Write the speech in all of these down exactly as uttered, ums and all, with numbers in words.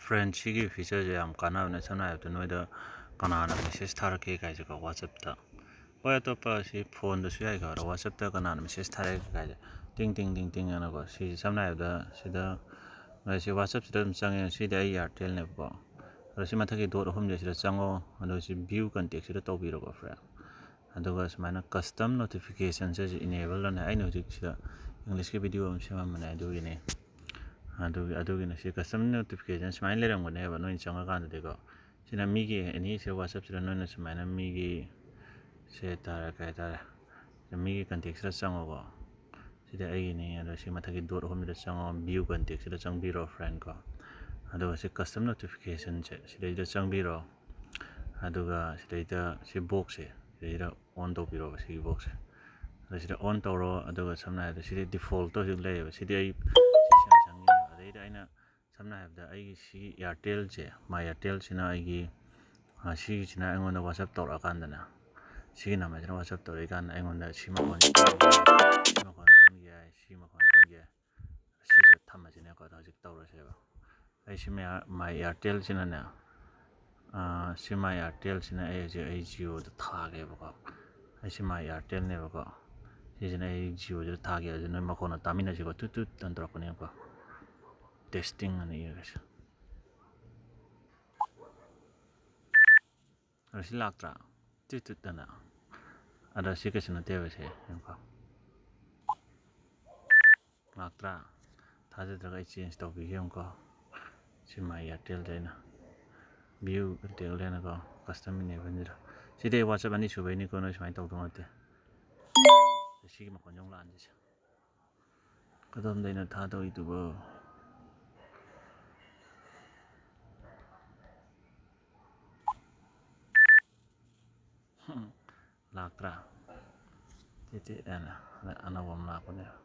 Friend, ꯁꯤꯒꯤ featureꯁꯦ ꯌꯥꯝ ꯀꯥꯟꯅꯕꯅꯦ꯫ ꯁꯝꯅ ꯍꯥꯏꯔꯕꯗ, ꯅꯣꯏꯗ ꯀꯅꯥꯅ message ꯊꯥꯔꯛꯀꯦ ꯀꯥꯏꯁꯦꯀꯣ, WhatsAppꯇ, ꯍꯣꯏ, ꯑꯇꯣꯞꯄ ꯁꯤ phoneꯗꯁꯨ ꯌꯥꯏꯀꯣ꯫ ꯑꯗꯣ WhatsAppꯇ ꯀꯅꯥꯅ message ꯊꯥꯔꯛꯀꯦ ꯀꯥꯏꯁꯦ, ꯇꯤꯡ ꯇꯤꯡ ꯇꯤꯡ ꯇꯤꯡ ꯑꯅꯀꯣ, ꯁꯤꯁꯦ ꯁꯝꯅ ꯍꯥꯏꯔꯕꯗ ꯁꯤꯗ, ꯁꯤ WhatsAppꯁꯤꯗ ꯑꯗꯨꯝ ꯆꯪꯉꯦ꯫ ꯁꯤꯗꯤ ꯑꯩ Airtelꯅꯦꯕꯀꯣ꯫ ꯑꯗꯣ ꯁꯤ ꯃꯊꯛꯀꯤ dot ꯑꯍꯨꯝꯁꯦ, ꯁꯤꯗ ꯆꯪꯉꯣ꯫ ꯑꯗꯣ ꯁꯤ view contactꯁꯤꯗ ꯇꯧꯕꯤꯔꯣꯀꯣ, friend꯫ ꯑꯗꯨꯒ ꯁꯨꯃꯥꯏꯅ custom notificationꯁꯦ ꯁꯤ enable ꯑꯅ, ꯑꯩꯅ ꯍꯧꯖꯤꯛ ꯁꯤꯗ Englishꯀꯤ video ꯑꯃ ꯁꯦꯝꯃꯝꯕꯅꯦ, ꯑꯗꯨꯒꯤꯅꯦ꯫ ꯑꯗꯨꯒꯤ, ꯑꯗꯨꯒꯤꯅꯦ꯫ ꯁꯤ custom notification ꯁꯨꯃꯥꯏꯅ ꯂꯩꯔꯝꯒꯅꯦꯕ ꯅꯣꯏꯅ ꯆꯪꯉꯀꯥꯟꯗꯗꯤꯀꯣ꯫ ꯁꯤꯅ ꯃꯤꯒꯤ any ꯁꯤ WhatsAppꯁꯤꯗ ꯅꯣꯏꯅ ꯁꯨꯃꯥꯏꯅ ꯃꯤꯒꯤ, ꯁꯦ ꯍꯥꯏꯇꯥꯔꯦ, ꯀꯩ ꯍꯥꯏꯇꯥꯔꯦ, ꯃꯤꯒꯤ contactꯁꯤꯗ ꯆꯪꯉꯣꯀꯣ꯫ ꯁꯤꯗ ꯑꯩꯒꯤꯅꯤ꯫ ꯑꯗꯣ ꯁꯤ ꯃꯊꯛꯀꯤ dot ꯑꯍꯨꯝꯁꯤꯗ ꯆꯪꯉꯣ, view contactꯁꯤꯗ ꯆꯪꯕꯤꯔꯣ, friendꯀꯣ꯫ ꯑꯗꯨꯒ ꯁꯤ custom notificationꯁꯦ ꯁꯤꯗꯩꯗ ꯆꯪꯕꯤꯔꯣ꯫ ꯑꯗꯨꯒ ꯁꯤꯗꯩꯗ ꯁꯤ boxꯁꯦ ꯁꯤꯗꯩꯗ on ꯇꯧꯕꯤꯔꯣꯕ, ꯁꯤꯒꯤ boxꯁꯦ꯫ ꯑꯗ ꯁꯤꯗ on ꯇꯧꯔꯣ꯫ ꯑꯗꯨꯒ ꯁꯝꯅ ꯍꯥꯏꯔꯕꯗ ꯁꯤꯗꯤ defaultꯇ ꯍꯧꯖꯤꯛ ꯂꯩꯌꯦꯕ꯫ ꯁꯤꯗꯤ ꯑꯩ ꯁꯤ Samsungꯒꯤꯅꯦꯕ꯫ ꯑꯗꯩꯗ ꯑꯩꯅ ꯁꯝꯅ ꯍꯥꯏꯔꯕꯗ ꯑꯩꯒꯤ ꯁꯤꯒꯤ Airtelꯁꯦ, My Airtelꯁꯤꯅ ꯑꯩꯒꯤ, ꯑ, ꯁꯤꯒꯤꯁꯤꯅ ꯑꯩꯉꯣꯟꯗ WhatsApp ꯇꯧꯔꯛꯑꯀꯥꯟꯗꯅꯦ, ꯁꯤꯒꯤ numberꯁꯤꯅ WhatsApp ꯇꯧꯔꯛꯏꯀꯥꯟꯗ ꯑꯩꯉꯣꯟꯗ ꯁꯤ ꯃꯈꯣꯟꯁꯦ, ꯁꯤ ꯃꯈꯣꯟ ꯊꯣꯛꯍꯟꯒꯦ ꯍꯥꯏ, ꯁꯤ ꯃꯈꯣꯟ ꯊꯣꯛꯍꯟꯒꯦ ꯍꯥꯏ꯫ ꯁꯤꯁꯦ ꯊꯝꯃꯁꯤꯅꯦꯀꯣ꯫ ꯑꯗꯣ ꯍꯧꯖꯤꯛ ꯇꯧꯔꯁꯦꯕ꯫ ꯑꯩ ꯁꯤ My, My Airtelꯁꯤꯅꯅꯦ, ꯑ, ꯁꯤ My Airtelꯁꯤꯅ ꯑꯩ ꯍꯧꯖꯤꯛ ꯑꯩ Jioꯗ ꯊꯥꯒꯦꯕꯀꯣ꯫ ꯑꯩ ꯁꯤ My Airtelꯅꯦꯕꯀꯣ꯫ ꯁꯤꯁꯤꯅ ꯑꯩ Jioꯁꯤꯗ ꯊꯥꯒꯦ꯫ ꯑꯗꯨ ꯅꯣꯏ ꯃꯈꯣꯟꯗꯣ ꯇꯥꯃꯤꯟꯅꯁꯤꯀꯣ꯫ ꯇꯨꯠ ꯇꯨꯠ ꯑꯅ ꯇꯧꯔꯛꯀꯅꯦꯕꯀꯣ꯫ Testing ꯑꯅ ꯏꯔꯒꯁꯦ꯫ ꯑꯗꯣ ꯁꯤ ꯂꯥꯛꯇ꯭ꯔꯥ? ꯇꯨꯠ ꯇꯨꯠ ꯑꯅ꯫ ꯑꯗꯣ ꯁꯤ ꯀꯩꯁꯨ ꯅꯠꯇꯦꯕ ꯁꯦ꯫ ꯌꯦꯡꯉꯨꯀꯣ꯫ ꯂꯥꯛꯇ꯭ꯔꯥ? ꯊꯥꯖꯗ꯭ꯔꯒ ꯑꯩ change ꯇꯧꯕꯤꯒꯦ ꯌꯦꯡꯉꯨꯀꯣ꯫ ꯁꯤ My Airtelꯗ ꯑꯩꯅ view contact ꯂꯩꯅꯀꯣ, custom enableꯁꯤꯗ꯫ ꯁꯤꯗꯤ ꯑꯩ WhatsApp ꯑꯅꯤ ꯁꯨꯕꯩꯅꯤꯀꯣ, ꯅꯣꯏ ꯁꯨꯃꯥꯏꯅ ꯇꯧꯗꯧ ꯅꯠꯇꯦ꯫ ꯁꯤꯒꯤ ꯃꯈꯣꯟꯁꯦ ꯑꯃꯨꯛ ꯂꯥꯛꯍꯟꯁꯤꯁꯦ꯫ ꯀꯗꯣꯝꯗꯩꯅꯣ ꯊꯥꯗꯧꯔꯤꯗꯨꯕꯣ? ꯂꯥꯛꯇ꯭ꯔꯥ? ꯇꯤꯠ ꯇꯤꯠ ꯍꯥꯏꯅ ꯑꯅꯧꯕ ꯑꯃ ꯂꯥꯛꯄꯅꯦꯕ꯫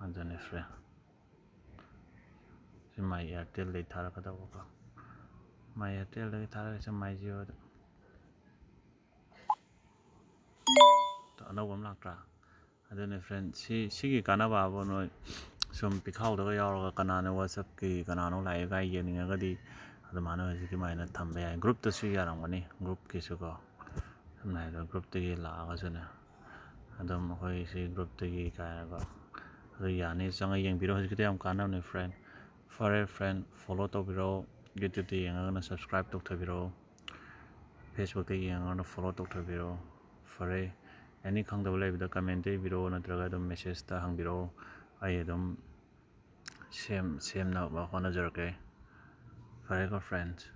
ꯑꯗꯨꯅꯤ friend꯫ ꯁꯤ My Airtelꯗꯩ ꯊꯥꯔꯛꯀꯗꯧꯕꯀꯣ꯫ My Airtelꯗꯒꯤ ꯊꯥꯔꯒ ꯁꯤ My Jioꯗ꯫ ꯑꯅꯧꯕ ꯑꯃ ꯂꯥꯛꯇ꯭ꯔꯥ? ꯑꯗꯨꯅꯦ friend, ꯁꯤ, ꯁꯤꯒꯤ ꯀꯥꯟꯅꯕ ꯍꯥꯏꯕꯨ ꯅꯣꯏ ꯁꯨꯝ ꯄꯤꯈꯥꯎꯗꯒ ꯌꯥꯎꯔꯒ ꯀꯅꯥꯅꯣ WhatsApp-ꯀꯤ ꯀꯅꯥꯅꯣ ꯂꯥꯛꯑꯦꯒ ꯌꯦꯡꯅꯤꯡꯉꯒꯗꯤ ꯑꯗꯨꯃꯥꯏꯅ ꯍꯧꯖꯤꯛꯀꯤ ꯑꯗꯨꯃꯥꯏꯅ ꯊꯝꯕ ꯌꯥꯏ꯫ Group-ꯇꯁꯨ ꯌꯥꯔꯝꯒꯅꯤ, group-ꯀꯤꯁꯨꯀꯣ꯫ ꯁꯝꯅ ꯍꯥꯏꯔꯕꯗ group-ꯇꯒꯤ ꯂꯥꯛꯑꯒꯁꯨꯅꯦ, ꯑꯗꯨꯝ ꯑꯩꯈꯣꯏ ꯁꯤ group-ꯇꯒꯤ ꯀꯥꯏꯅꯀꯣ, ꯑꯗꯨ ꯌꯥꯅꯤ꯫ ꯆꯪꯉ ꯌꯦꯡꯕꯤꯔꯣ꯫ ꯍꯧꯖꯤꯛꯀꯤꯗꯣ ꯌꯥꯝ ꯀꯥꯟꯅꯕꯅꯦ friend꯫ ꯐꯔꯦ friend, follow ꯇꯧꯕꯤꯔꯣ꯫ YouTube-ꯇ ꯌꯦꯡꯉꯒꯅ subscribe ꯇꯧꯊꯕꯤꯔꯣ꯫ Facebook-ꯇ ꯌꯦꯡꯉꯒꯅ follow ꯇꯧꯊꯕꯤꯔꯣ꯫ ꯐꯔꯦ, any ꯈꯪꯗꯕ ꯂꯩꯕꯗ comment-ꯇ ꯏꯕꯤꯔꯣ, ꯅꯠꯇ꯭ꯔꯒ ꯑꯗꯨꯝ message-ꯇ ꯍꯪꯕꯤꯔꯛꯑꯣ꯫ ꯑꯩ ꯑꯗꯨꯝ ꯁꯦꯝ-, ꯁꯦꯝꯅꯕ ꯍꯣꯠꯅꯖꯔꯛꯀꯦ꯫ ꯐꯔꯦꯀꯣ friends꯫